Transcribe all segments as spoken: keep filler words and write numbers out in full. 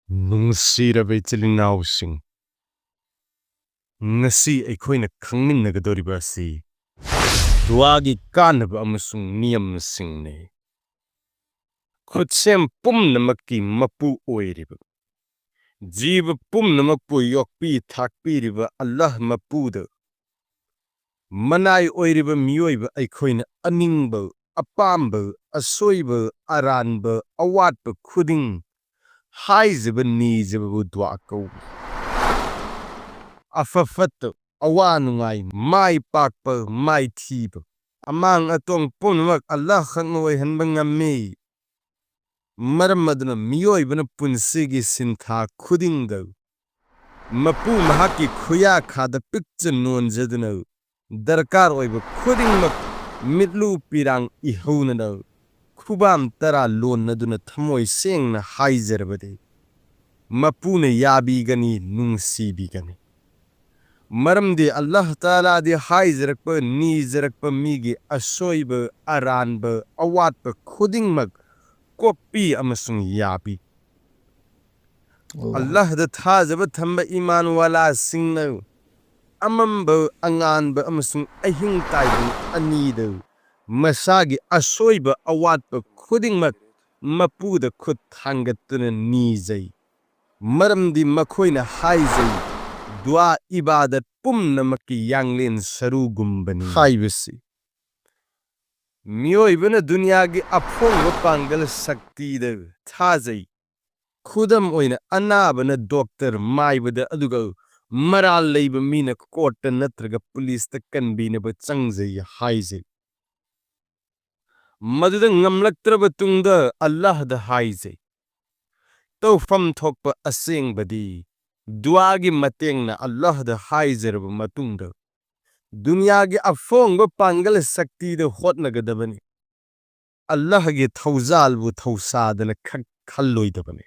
ꯅꯨꯡꯁꯤꯔꯕ ꯏꯆꯤꯜ ꯏꯅꯥꯎꯁꯤꯡ, ꯉꯁꯤ ꯑꯩꯈꯣꯏꯅ ꯈꯪꯃꯤꯟꯅꯒꯗꯧꯔꯤꯕ ꯑꯁꯤ ꯗꯨꯋꯥꯒꯤ ꯀꯥꯟꯅꯕ ꯑꯃꯁꯨꯡ ꯅꯤꯌꯝꯁꯤꯡꯅꯤ꯫ ꯈꯨꯠꯁꯦꯝ ꯄꯨꯝꯅꯃꯛꯀꯤ ꯃꯄꯨ ꯑꯣꯏꯔꯤꯕ, ꯖꯤꯕ ꯄꯨꯝꯅꯃꯛꯄꯨ ꯌꯣꯛꯄꯤ ꯊꯥꯛꯄꯤꯔꯤꯕ ꯑꯜꯂꯥꯍ ꯃꯄꯨꯗ ꯃꯅꯥꯏ ꯑꯣꯏꯔꯤꯕ ꯃꯤꯑꯣꯏꯕ ꯑꯩꯈꯣꯏꯅ ꯑꯅꯤꯡꯕ, ꯑꯄꯥꯝꯕ, ꯑꯁꯣꯏꯕ, ꯑꯔꯥꯟꯕ, ꯑꯋꯥꯠꯄ ꯈꯨꯗꯤꯡ ꯍꯥꯏꯖꯕ ꯅꯤꯖꯕꯕꯨ ꯗꯨꯋꯥ ꯀꯧꯏ꯫ ꯑꯐ ꯐꯠꯇ, ꯑꯋꯥ ꯅꯨꯡꯉꯥꯏ, ꯃꯥꯏ ꯄꯥꯛꯄ, ꯃꯥꯏꯊꯤꯕ, ꯑꯃꯥꯡ ꯑꯇꯣꯡ ꯄꯨꯝꯅꯃꯛ ꯑꯜꯂꯥꯍ ꯈꯛꯅ ꯑꯣꯏꯍꯟꯕ ꯉꯝꯃꯤ꯫ ꯃꯔꯝ ꯑꯗꯨꯅ ꯃꯤꯑꯣꯏꯕꯅ ꯄꯨꯟꯁꯤꯒꯤ ꯁꯤꯟꯊꯥ ꯈꯨꯗꯤꯡꯗ ꯃꯄꯨ ꯃꯍꯥꯛꯀꯤ ꯈꯨꯌꯥꯈꯥꯗ ꯄꯤꯛꯆ ꯅꯣꯟꯖꯗꯨꯅ ꯗꯔꯀꯥꯔ ꯑꯣꯏꯕ ꯈꯨꯗꯤꯡꯃꯛ ꯃꯤꯠꯂꯨ ꯄꯤꯔꯥꯡ ꯏꯍꯧꯅꯅ ꯈꯨꯕꯥꯝ ꯇꯔꯥ ꯂꯣꯟꯅꯗꯨꯅ ꯊꯃꯣꯏ ꯁꯦꯡꯅ ꯍꯥꯏꯖꯔꯕꯗꯤ ꯃꯄꯨꯅ ꯌꯥꯕꯤꯒꯅꯤ, ꯅꯨꯡꯁꯤꯕꯤꯒꯅꯤ꯫ ꯃꯔꯝꯗꯤ ꯑꯜꯂꯥꯍ ꯇꯥꯂꯥꯗꯤ ꯍꯥꯏꯖꯔꯛꯄ, ꯅꯤꯖꯔꯛꯄ ꯃꯤꯒꯤ ꯑꯁꯣꯏꯕ, ꯑꯔꯥꯟꯕ, ꯑꯋꯥꯠꯄ ꯈꯨꯗꯤꯡꯃꯛ ꯀꯣꯛꯄꯤ ꯑꯃꯁꯨꯡ ꯌꯥꯕꯤ꯫ ꯑꯜꯂꯥꯍꯗ ꯊꯥꯖꯕ ꯊꯝꯕ ꯏꯃꯥꯟꯋꯥꯂꯥꯁꯤꯡꯅ ꯑꯃꯝꯕ, ꯑꯉꯥꯟꯕ ꯑꯃꯁꯨꯡ ꯑꯍꯤꯡ ꯇꯥꯏꯕꯪ ꯑꯅꯤꯗ ꯃꯁꯥꯒꯤ ꯑꯁꯣꯏꯕ, ꯑꯋꯥꯠꯄ ꯈꯨꯗꯤꯡꯃꯛ ꯃꯄꯨꯗ ꯈꯨꯠ ꯊꯥꯡꯒꯠꯇꯨꯅ ꯅꯤꯖꯩ꯫ ꯃꯔꯝꯗꯤ ꯃꯈꯣꯏꯅ ꯍꯥꯏꯖꯩ, ꯗꯨꯋꯥ ꯏꯕꯥꯗꯠ ꯄꯨꯝꯅꯃꯛꯀꯤ ꯌꯥꯡꯂꯦꯟ ꯁꯔꯨꯒꯨꯝꯕꯅꯤ ꯍꯥꯏꯕꯁꯤ꯫ ꯃꯤꯑꯣꯏꯕꯅ ꯗꯨꯅꯤꯌꯥꯒꯤ ꯑꯐꯣꯡꯕ ꯄꯥꯡꯒꯜ ꯁꯛꯇꯤꯗ ꯊꯥꯖꯩ꯫ ꯈꯨꯗꯝ ꯑꯣꯏꯅ, ꯑꯅꯥꯕꯅ ꯗꯣꯛꯇꯔ ꯃꯥꯏꯕꯗ, ꯑꯗꯨꯒ ꯃꯔꯥꯜ ꯂꯩꯕ ꯃꯤꯅ ꯀꯣꯔꯠꯇ ꯅꯠꯇ꯭ꯔꯒ ꯄꯨꯂꯤꯁꯇ ꯀꯟꯕꯤꯅꯕ ꯆꯪꯖꯩ ꯍꯥꯏꯖꯩ꯫ ꯃꯗꯨꯗ ꯉꯝꯂꯛꯇ꯭ꯔꯕ ꯇꯨꯡꯗ ꯑꯜꯂꯥꯍꯗ ꯍꯥꯏꯖꯩ꯫ ꯇꯧꯐꯝ ꯊꯣꯛꯄ ꯑꯁꯦꯡꯕꯗꯤ ꯗꯨꯋꯥꯒꯤ ꯃꯇꯦꯡꯅ ꯑꯜꯂꯥꯍꯗ ꯍꯥꯏꯖꯔꯕ ꯃꯇꯨꯡꯗ ꯗꯨꯅꯤꯌꯥꯒꯤ ꯑꯐꯣꯡꯕ ꯄꯥꯡꯒꯜ ꯁꯛꯇꯤꯗ ꯍꯣꯠꯅꯒꯗꯕꯅꯤ꯫ ꯑꯜꯂꯥꯍꯒꯤ ꯊꯧꯖꯥꯜꯕꯨ ꯊꯧꯁꯥꯗꯅ ꯈꯛ ꯈꯜꯂꯣꯏꯗꯕꯅꯤ꯫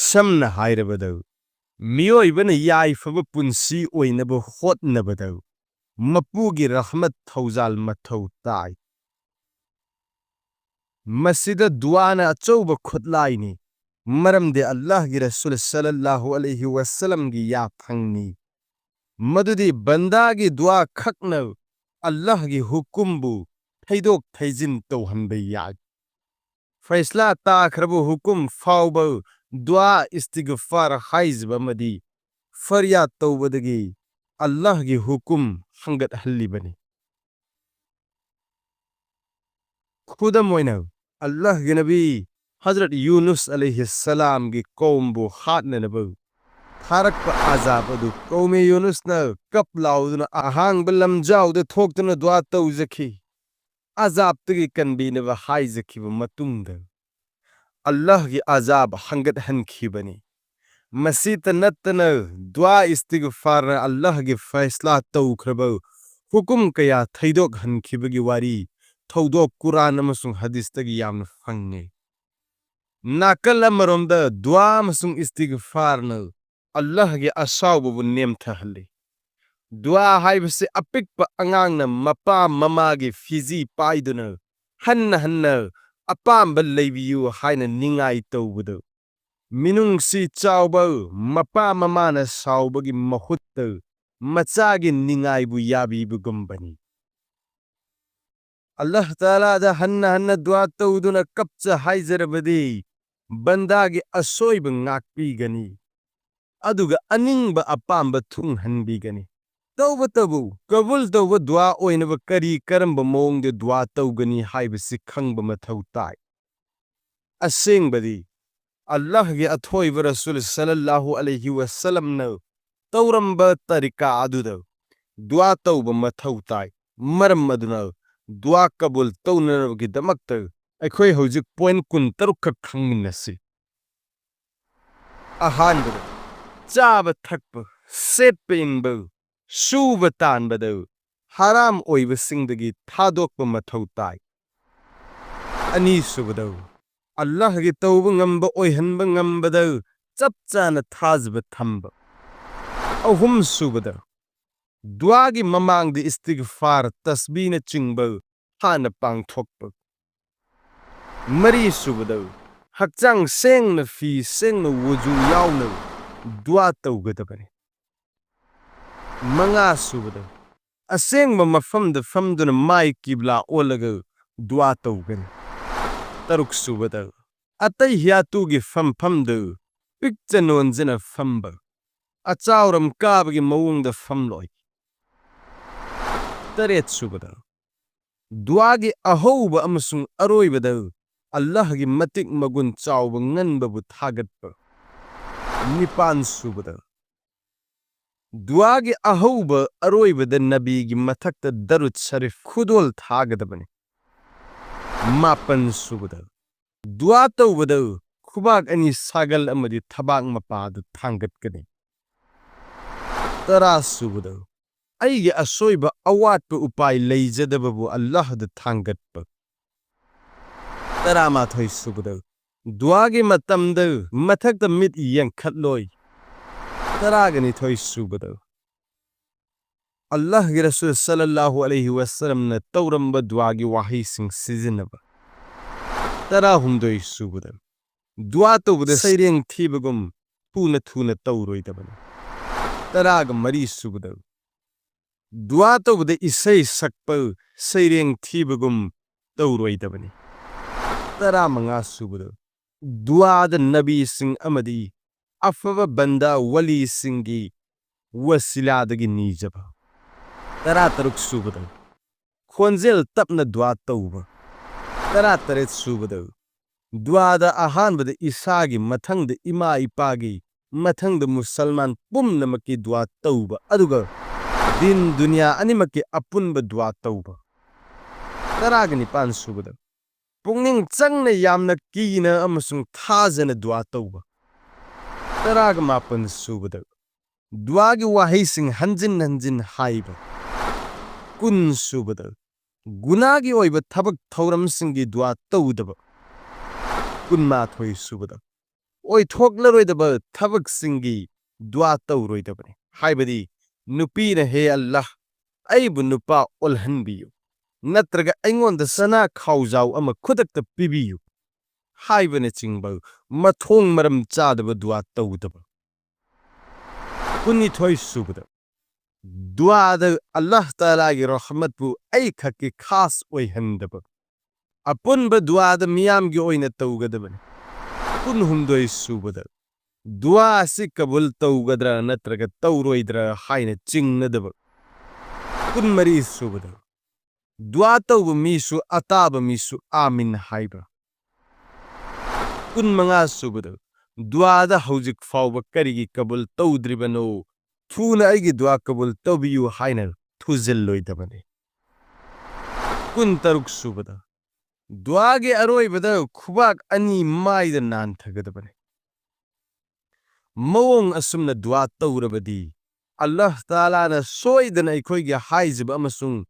ꯁꯝꯅ ꯍꯥꯏꯔꯕꯗ, ꯃꯤꯑꯣꯏꯕꯅ ꯌꯥꯏꯐꯕ ꯄꯨꯟꯁꯤ ꯑꯣꯏꯅꯕ ꯍꯣꯠꯅꯕꯗ ꯃꯄꯨꯒꯤ ꯔꯍꯃꯠ ꯊꯧꯖꯥꯜ ꯃꯊꯧ ꯇꯥꯏ꯫ ꯃꯁꯤꯗ ꯗꯨꯋꯥꯅ ꯑꯆꯧꯕ ꯈꯨꯠꯂꯥꯏꯅꯤ꯫ ꯃꯔꯝꯗꯤ ꯑꯜꯂꯥꯍꯒꯤ ꯔꯁꯨꯜ ꯁꯜꯂꯜꯂꯥꯍꯨ ꯑꯂꯩꯍꯤ ꯋꯁꯜꯂꯝꯒꯤ ꯌꯥꯊꯪꯅꯤ꯫ ꯃꯗꯨꯗꯤ ꯕꯟꯗꯥꯒꯤ ꯗꯨꯋꯥ ꯈꯛꯅ ꯑꯜꯂꯥꯍꯒꯤ ꯍꯨꯀꯨꯝꯕꯨ ꯊꯩꯗꯣꯛ ꯊꯩꯖꯤꯟ ꯇꯧꯍꯟꯕ ꯌꯥꯏ꯫ ꯐꯩꯁꯂꯥ ꯇꯥꯈ꯭ꯔꯕ ꯍꯨꯀꯨꯝ ꯐꯥꯎꯕ ꯗꯨꯋꯥ ꯏꯁꯇꯤꯒꯐꯥꯔ ꯍꯥꯏꯖꯕ ꯑꯃꯗꯤ ꯐꯔꯤꯌꯥꯗ ꯇꯧꯕꯗꯒꯤ ꯑꯜꯂꯥꯍꯒꯤ ꯍꯨꯀꯨꯝ ꯍꯪꯒꯠꯍꯜꯂꯤꯕꯅꯤ꯫ ꯈꯨꯗꯝ ꯑꯣꯏꯅ, ꯑꯜꯂꯥꯍꯒꯤ ꯅꯕꯤ ꯍꯖꯔꯠ ꯌꯨꯅꯨꯁ ꯑꯂꯩꯍꯤ ꯁꯂꯥꯝꯒꯤ ꯀꯧꯝꯕꯨ ꯍꯥꯠꯅꯅꯕ ꯊꯥꯔꯛꯄ ꯑꯖꯥꯕ ꯑꯗꯨ ꯀꯧꯃꯤ ꯌꯨꯅꯨꯁꯅ ꯀꯞ ꯂꯥꯎꯗꯨꯅ ꯑꯍꯥꯡꯕ ꯂꯝꯖꯥꯎꯗ ꯊꯣꯛꯇꯨꯅ ꯗꯨꯋꯥ ꯇꯧꯖꯈꯤ꯫ ꯑꯖꯥꯕꯇꯒꯤ ꯀꯟꯕꯤꯅꯕ ꯍꯥꯏꯖꯈꯤꯕ ꯃꯇꯨꯡꯗ ꯑꯜꯂꯥꯍꯒꯤ ꯑꯖꯥꯕ ꯍꯪꯒꯠꯍꯟꯈꯤꯕꯅꯤ꯫ ꯃꯁꯤꯇ ꯅꯠꯇꯅ ꯗꯨꯋꯥ ꯏꯁꯇꯤꯒꯐꯥꯔꯅ ꯑꯜꯂꯥꯍꯒꯤ ꯐꯩꯁꯂꯥ ꯇꯧꯈ꯭ꯔꯕ ꯍꯨꯀꯨꯝ ꯀꯌꯥ ꯊꯩꯗꯣꯛꯍꯟꯈꯤꯕꯒꯤ ꯋꯥꯔꯤ ꯊꯧꯗꯣꯛ ꯀꯨꯔꯥꯟ ꯑꯃꯁꯨꯡ ꯍꯗꯤꯁꯇꯒꯤ ꯌꯥꯝꯅ ꯐꯪꯉꯤ꯫ ꯅꯥꯀꯜ ꯑꯃꯔꯣꯝꯗ ꯗꯨꯋꯥ ꯑꯃꯁꯨꯡ ꯏꯁꯇꯤꯒꯐꯥꯔꯅ ꯑꯜꯂꯥꯍꯒꯤ ꯑꯁꯥꯎꯕꯕꯨ ꯅꯦꯝꯊꯍꯜꯂꯤ꯫ ꯗꯨꯋꯥ ꯍꯥꯏꯕꯁꯤ ꯑꯄꯤꯛꯄ ꯑꯉꯥꯡꯅ ꯃꯄꯥ ꯃꯃꯥꯒꯤ ꯐꯤꯖꯤ ꯄꯥꯏꯗꯨꯅ ꯍꯟꯅ ꯍꯟꯅ ꯑꯄꯥꯝꯕ ꯂꯩꯕꯤꯌꯨ ꯍꯥꯏꯅ ꯅꯤꯡꯉꯥꯏ ꯇꯧꯕꯗꯨ, ꯃꯤꯅꯨꯡꯁꯤ ꯆꯥꯎꯕ ꯃꯄꯥ ꯃꯃꯥꯅ ꯁꯥꯎꯕꯒꯤ ꯃꯍꯨꯠꯇ ꯃꯆꯥꯒꯤ ꯅꯤꯡꯉꯥꯏꯕꯨ ꯌꯥꯕꯤꯕꯒꯨꯝꯕꯅꯤ꯫ ꯑꯜꯂꯥꯍ ꯇꯥꯂꯥꯗ ꯍꯟꯅ ꯍꯟꯅ ꯗꯨꯋꯥ ꯇꯧꯗꯨꯅ ꯀꯞꯆ ꯍꯥꯏꯖꯔꯕꯗꯤ ꯕꯟꯗꯥꯒꯤ ꯑꯁꯣꯏꯕ ꯉꯥꯛꯄꯤꯒꯅꯤ, ꯑꯗꯨꯒ ꯑꯅꯤꯡꯕ ꯑꯄꯥꯝꯕ ꯊꯨꯡꯍꯟꯕꯤꯒꯅꯤ꯫ ꯇꯧꯕꯇꯕꯨ ꯀꯕꯨꯜ ꯇꯧꯕ ꯗꯨꯋꯥ ꯑꯣꯏꯅꯕ ꯀꯔꯤ ꯀꯔꯝꯕ ꯃꯑꯣꯡꯗ ꯗꯨꯋꯥ ꯇꯧꯒꯅꯤ ꯍꯥꯏꯕꯁꯤ ꯈꯪꯕ ꯃꯊꯧ ꯇꯥꯏ꯫ ꯑꯁꯦꯡꯕꯗꯤ ꯑꯜꯂꯥꯍꯒꯤ ꯑꯊꯣꯏꯕ ꯔꯁꯨꯜ ꯁꯜꯂꯜꯂꯥꯍꯨ ꯑꯂꯩꯍꯤ ꯋꯁꯜꯂꯝꯅ ꯇꯧꯔꯝꯕ ꯇꯔꯤꯀꯥ ꯑꯗꯨꯗ ꯗꯨꯋꯥ ꯇꯧꯕ ꯃꯊꯧ ꯇꯥꯏ꯫ ꯃꯔꯝ ꯑꯗꯨꯅ ꯗꯨꯋꯥ ꯀꯕꯨꯜ ꯇꯧꯅꯅꯕꯒꯤꯗꯃꯛꯇ ꯑꯩꯈꯣꯏ ꯍꯧꯖꯤꯛ ꯄꯣꯏꯟꯠ ꯀꯨꯟꯇꯔꯨꯛ ꯈꯛ ꯈꯪꯃꯤꯟꯅꯁꯤ꯫ ꯑꯍꯥꯟꯕꯗ, ꯆꯥꯕ ꯊꯛꯄ, ꯁꯦꯠꯄ ꯏꯟꯕ, ꯁꯨꯕ ꯇꯥꯟꯕꯗ ꯍꯔꯥꯝ ꯑꯣꯏꯕꯁꯤꯡꯗꯒꯤ ꯊꯥꯗꯣꯛꯄ ꯃꯊꯧ ꯇꯥꯏ꯫ ꯑꯅꯤꯁꯨꯕꯗ, ꯑꯜꯂꯥꯍꯒꯤ ꯇꯧꯕ ꯉꯝꯕ ꯑꯣꯏꯍꯟꯕ ꯉꯝꯕꯗ ꯆꯞ ꯆꯥꯅ ꯊꯥꯖꯕ ꯊꯝꯕ꯫ ꯑꯍꯨꯝꯁꯨꯕꯗ, ꯗꯨꯋꯥꯒꯤ ꯃꯃꯥꯡꯗ ꯏꯁꯇꯤꯒꯐꯥꯔ, ꯇꯁꯕꯤꯅꯆꯤꯡꯕ ꯍꯥꯟꯅ ꯄꯥꯡꯊꯣꯛꯄ꯫ ꯃꯔꯤꯁꯨꯕꯗ, ꯍꯛꯆꯥꯡ ꯁꯦꯡꯅ, ꯐꯤ ꯁꯦꯡꯅ, ꯋꯨꯖꯨ ꯌꯥꯎꯅ ꯗꯨꯋꯥ ꯇꯧꯒꯗꯕꯅꯤ꯫ ꯃꯉꯥ ꯁꯨꯕꯗ, ꯑꯁꯦꯡꯕ ꯃꯐꯝꯗ ꯐꯝꯗꯨꯅ ꯃꯥꯏ ꯀꯤꯕ꯭ꯂꯥ ꯑꯣꯜꯂꯒ ꯗꯨꯋꯥ ꯇꯧꯒꯅꯤ꯫ ꯇꯔꯨꯛ ꯁꯨꯕꯗ, ꯑꯇꯩꯍꯤꯌꯥꯇꯨꯒꯤ ꯐꯝꯐꯝꯗ ꯄꯤꯛꯆ ꯅꯣꯟꯖꯅ ꯐꯝꯕ, ꯑꯆꯥꯎꯔꯝ ꯀꯥꯕꯒꯤ ꯃꯑꯣꯡꯗ ꯐꯝꯂꯣꯏ꯫ ꯇꯔꯦꯠ ꯁꯨꯕꯗ, ꯗꯨꯋꯥꯒꯤ ꯑꯍꯧꯕ ꯑꯃꯁꯨꯡ ꯑꯔꯣꯏꯕꯗ ꯑꯜꯂꯥꯍꯒꯤ ꯃꯇꯤꯛ ꯃꯒꯨꯟ ꯆꯥꯎꯕ ꯉꯟꯕꯕꯨ ꯊꯥꯒꯠꯄ꯫ ꯅꯤꯄꯥꯟ ꯁꯨꯕꯗ, ꯗꯨꯋꯥꯒꯤ ꯑꯍꯧꯕ ꯑꯔꯣꯏꯕꯗ ꯅꯕꯤꯒꯤ ꯃꯊꯛꯇ ꯗꯔꯨꯗ ꯁꯔꯤꯐ ꯈꯨꯗꯣꯜ ꯊꯥꯒꯗꯕꯅꯤ꯫ ꯃꯥꯄꯟ ꯁꯨꯕꯗ, ꯗꯨꯋꯥ ꯇꯧꯕꯗ ꯈꯨꯕꯥꯛ ꯑꯅꯤ ꯁꯥꯒꯜ ꯑꯃꯗꯤ ꯊꯕꯥꯛ ꯃꯄꯥꯗ ꯊꯥꯡꯒꯠꯀꯅꯤ꯫ ꯇꯔꯥ ꯁꯨꯕꯗ, ꯑꯩꯒꯤ ꯑꯁꯣꯏꯕ ꯑꯋꯥꯠꯄ ꯎꯄꯥꯏ ꯂꯩꯖꯗꯕꯕꯨ ꯑꯜꯂꯥꯍꯗ ꯊꯥꯡꯒꯠꯄ꯫ ꯇꯔꯥꯃꯥꯊꯣꯏ ꯁꯨꯕꯗ, ꯗꯨꯋꯥꯒꯤ ꯃꯇꯝꯗ ꯃꯊꯛꯇ ꯃꯤꯠ ꯌꯦꯡꯈꯠꯂꯣꯏ꯫ ꯇꯔꯥꯒ ꯅꯤꯊꯣꯏ ꯁꯨꯕꯗ, ꯑꯜꯂꯥꯍꯒꯤ ꯔꯁꯨꯜ ꯁꯜꯂꯜꯂꯥꯍꯨ ꯑꯂꯩꯍꯤ ꯋꯁꯜꯂꯝꯅ ꯇꯧꯔꯝꯕ ꯗꯨꯋꯥꯒꯤ ꯋꯥꯍꯩꯁꯤꯡ ꯁꯤꯖꯤꯟꯅꯕ꯫ ꯇꯔꯥꯍꯨꯝꯗꯣꯏ ꯁꯨꯕꯗ, ꯗꯨꯋꯥ ꯇꯧꯕꯗ ꯁꯩꯔꯦꯡ ꯊꯤꯕꯒꯨꯝ ꯊꯨꯅ ꯊꯨꯅ ꯇꯧꯔꯣꯏꯗꯕꯅꯤ꯫ ꯇꯔꯥꯒ ꯃꯔꯤ ꯁꯨꯕꯗ, ꯗꯨꯋꯥ ꯇꯧꯕꯗ ꯏꯁꯩ ꯁꯛꯄ, ꯁꯩꯔꯦꯡ ꯊꯤꯕꯒꯨꯝ ꯇꯧꯔꯣꯏꯗꯕꯅꯤ꯫ ꯇꯔꯥꯃꯉꯥ ꯁꯨꯕꯗ, ꯗꯨꯋꯥꯗ ꯅꯕꯤꯁꯤꯡ ꯑꯃꯗꯤ ꯑꯐꯕ ꯕꯟꯗꯥ ꯋꯂꯤꯁꯤꯡꯒꯤ ꯋꯁꯤꯂꯥꯗꯒꯤ ꯅꯤꯖꯕ꯫ ꯇꯔꯥꯇꯔꯨꯛ ꯁꯨꯕꯗ, ꯈꯣꯟꯖꯦꯜ ꯇꯞꯅ ꯗꯨꯋꯥ ꯇꯧꯕ꯫ ꯇꯔꯥꯇꯔꯦꯠ ꯁꯨꯕꯗ, ꯗꯨꯋꯥꯗ ꯑꯍꯥꯟꯕꯗ ꯏꯁꯥꯒꯤ, ꯃꯊꯪꯗ ꯏꯃꯥ ꯏꯄꯥꯒꯤ, ꯃꯊꯪꯗ ꯃꯨꯁꯜꯃꯥꯟ ꯄꯨꯝꯅꯃꯛꯀꯤ ꯗꯨꯋꯥ ꯇꯧꯕ, ꯑꯗꯨꯒ ꯗꯤꯟ ꯗꯨꯅꯤꯌꯥ ꯑꯅꯤꯃꯛꯀꯤ ꯑꯄꯨꯟꯕ ꯗꯨꯋꯥ ꯇꯧꯕ꯫ ꯇꯔꯥꯒ ꯅꯤꯄꯥꯟ ꯁꯨꯕꯗ, ꯄꯨꯛꯅꯤꯡ ꯆꯪꯅ, ꯌꯥꯝꯅ ꯀꯤꯅ ꯑꯃꯁꯨꯡ ꯊꯥꯖꯅ ꯗꯨꯋꯥ ꯇꯧꯕ꯫ ꯇꯔꯥꯒ ꯃꯥꯄꯟ ꯁꯨꯕꯗ, ꯗꯨꯋꯥꯒꯤ ꯋꯥꯍꯩꯁꯤꯡ ꯍꯟꯖꯤꯟ ꯍꯟꯖꯤꯟ ꯍꯥꯏꯕ꯫ ꯀꯨꯟ ꯁꯨꯕꯗ, ꯒꯨꯅꯥꯒꯤ ꯑꯣꯏꯕ ꯊꯕꯛ ꯊꯧꯔꯝꯁꯤꯡꯒꯤ ꯗꯨꯋꯥ ꯇꯧꯗꯕ꯫ ꯀꯨꯟꯃꯥꯊꯣꯏ ꯁꯨꯕꯗ, ꯑꯣꯏꯊꯣꯛꯂꯔꯣꯏꯗꯕ ꯊꯕꯛꯁꯤꯡꯒꯤ ꯗꯨꯋꯥ ꯇꯧꯔꯣꯏꯗꯕꯅꯤ꯫ ꯍꯥꯏꯕꯗꯤ, ꯅꯨꯄꯤꯅ, "ꯍꯦ ꯑꯜꯂꯥꯍ, ꯑꯩꯕꯨ ꯅꯨꯄꯥ ꯑꯣꯜꯍꯟꯕꯤꯌꯨ," ꯅꯠꯇ꯭ꯔꯒ "ꯑꯩꯉꯣꯟꯗ ꯁꯅꯥ ꯈꯥꯎꯖꯥꯎ ꯑꯃ ꯈꯨꯗꯛꯇ ꯄꯤꯕꯤꯌꯨ," ꯍꯥꯏꯕꯅꯆꯤꯡꯕ ꯃꯊꯣꯡ ꯃꯔꯝ ꯆꯥꯗꯕ ꯗꯨꯋꯥ ꯇꯧꯗꯕ꯫ ꯀꯨꯟꯅꯤꯊꯣꯏ ꯁꯨꯕꯗ, ꯗꯨꯋꯥꯗ ꯑꯜꯂꯥꯍ ꯇꯥꯂꯥꯒꯤ ꯔꯍꯃꯠꯄꯨ ꯑꯩꯈꯛꯀꯤ ꯈꯥꯁ ꯑꯣꯏꯍꯟꯗꯕ꯫ ꯑꯄꯨꯟꯕ ꯗꯨꯋꯥꯗ ꯃꯤꯌꯥꯝꯒꯤ ꯑꯣꯏꯅ ꯇꯧꯒꯗꯕꯅꯤ꯫ ꯀꯨꯟꯍꯨꯝꯗꯣꯏ ꯁꯨꯕꯗ, ꯗꯨꯋꯥ ꯑꯁꯤ ꯀꯕꯨꯜ ꯇꯧꯒꯗ꯭ꯔꯥ ꯅꯠꯇ꯭ꯔꯒ ꯇꯧꯔꯣꯏꯗ꯭ꯔꯥ ꯍꯥꯏꯅ ꯆꯤꯡꯅꯗꯕ꯫ ꯀꯨꯟꯃꯔꯤ ꯁꯨꯕꯗ, ꯗꯨꯋꯥ ꯇꯧꯕ ꯃꯤꯁꯨ ꯑꯇꯥꯕ ꯃꯤꯁꯨ "ꯑꯥꯃꯤꯟ" ꯍꯥꯏꯕ꯫ ꯀꯨꯟꯃꯉꯥ ꯁꯨꯕꯗ, ꯗꯨꯋꯥꯗ ꯍꯧꯖꯤꯛ ꯐꯥꯎꯕ ꯀꯔꯤꯒꯤ ꯀꯕꯨꯜ ꯇꯧꯗ꯭ꯔꯤꯕꯅꯣ? ꯊꯨꯅ ꯑꯩꯒꯤ ꯗꯨꯋꯥ ꯀꯕꯨꯜ ꯇꯧꯕꯤꯌꯨ ꯍꯥꯏꯅ ꯊꯨꯖꯤꯜꯂꯣꯏꯗꯕꯅꯤ꯫ ꯀꯨꯟꯇꯔꯨꯛ ꯁꯨꯕꯗ, ꯗꯨꯋꯥꯒꯤ ꯑꯔꯣꯏꯕꯗ ꯈꯨꯕꯥꯛ ꯑꯅꯤ ꯃꯥꯏꯗ ꯅꯥꯟꯊꯒꯗꯕꯅꯤ꯫ ꯃꯑꯣꯡ ꯑꯁꯨꯝꯅ ꯗꯨꯋꯥ ꯇꯧꯔꯕꯗꯤ, ꯑꯜꯂꯥꯍ ꯇꯥꯂꯥꯅ ꯁꯣꯏꯗꯅ ꯑꯩꯈꯣꯏꯒꯤ ꯍꯥꯏꯖꯕ ꯑꯃꯁꯨꯡ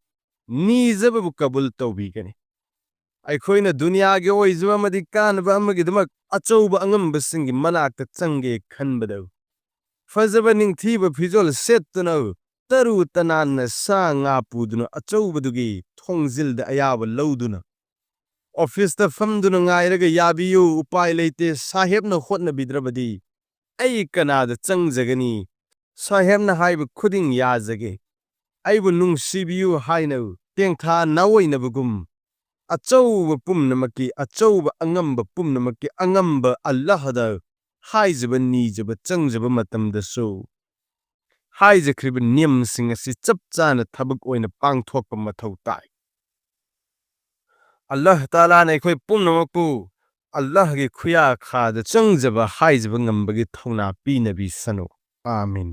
ꯅꯤꯖꯕꯕꯨ ꯀꯕꯨꯜ ꯇꯧꯕꯤꯒꯅꯤ꯫ ꯑꯩꯈꯣꯏꯅ ꯗꯨꯅꯤꯌꯥꯒꯤ ꯑꯣꯏꯖꯕ ꯑꯃꯗꯤ ꯀꯥꯟꯅꯕ ꯑꯃꯒꯤꯗꯃꯛ ꯑꯆꯧꯕ ꯑꯉꯝꯕꯁꯤꯡꯒꯤ ꯃꯅꯥꯛꯇ ꯆꯪꯒꯦ ꯈꯟꯕꯗ, ꯐꯖꯕ ꯅꯤꯡꯊꯤꯕ ꯐꯤꯖꯣꯜ ꯁꯦꯠꯇꯨꯅ, ꯇꯔꯨ ꯇꯅꯥꯟꯅ ꯁꯥ ꯉꯥ ꯄꯨꯗꯨꯅ ꯑꯆꯧꯕꯗꯨꯒꯤ ꯊꯣꯡꯖꯤꯜꯗ ꯑꯌꯥꯕ ꯂꯧꯗꯨꯅ, ꯑꯣꯐꯤꯁꯇ ꯐꯝꯗꯨꯅ ꯉꯥꯏꯔꯒ "ꯌꯥꯕꯤꯌꯨ, ꯎꯄꯥꯏ ꯂꯩꯇꯦ, ꯁꯥꯍꯦꯕꯅ ꯍꯣꯠꯅꯕꯤꯗ꯭ꯔꯕꯗꯤ ꯑꯩ ꯀꯅꯥꯗ ꯆꯪꯖꯒꯅꯤ? ꯁꯥꯍꯦꯕꯅ ꯍꯥꯏꯕ ꯈꯨꯗꯤꯡ ꯌꯥꯖꯒꯦ, ꯑꯩꯕꯨ ꯅꯨꯡꯁꯤꯕꯤꯌꯨ" ꯍꯥꯏꯅ ꯇꯦꯡꯊꯥ ꯅꯥꯑꯣꯏꯅꯕꯒꯨꯝ, ꯑꯆꯧꯕ ꯄꯨꯝꯅꯃꯛꯀꯤ ꯑꯆꯧꯕ ꯑꯉꯝꯕ ꯄꯨꯝꯅꯃꯛꯀꯤ ꯑꯉꯝꯕ ꯑꯜꯂꯥꯍꯗ ꯍꯥꯏꯖꯕ ꯅꯤꯖꯕ ꯆꯪꯖꯕ ꯃꯇꯝꯗꯁꯨ, ꯍꯥꯏꯖꯈ꯭ꯔꯤꯕ ꯅꯤꯌꯝꯁꯤꯡ ꯑꯁꯤ ꯆꯞ ꯆꯥꯅ ꯊꯕꯛ ꯑꯣꯏꯅ ꯄꯥꯡꯊꯣꯛꯄ ꯃꯊꯧ ꯇꯥꯏ꯫ ꯑꯜꯂꯥꯍ ꯇꯥꯂꯥꯅ ꯑꯩꯈꯣꯏ ꯄꯨꯝꯅꯃꯛꯄꯨ ꯑꯜꯂꯥꯍꯒꯤ ꯈꯨꯌꯥꯈꯥꯗ ꯆꯪꯖꯕ ꯍꯥꯏꯖꯕ ꯉꯝꯕꯒꯤ ꯊꯧꯅꯥ ꯄꯤꯅꯕꯤꯁꯅꯨ꯫ ꯑꯥꯃꯤꯟ꯫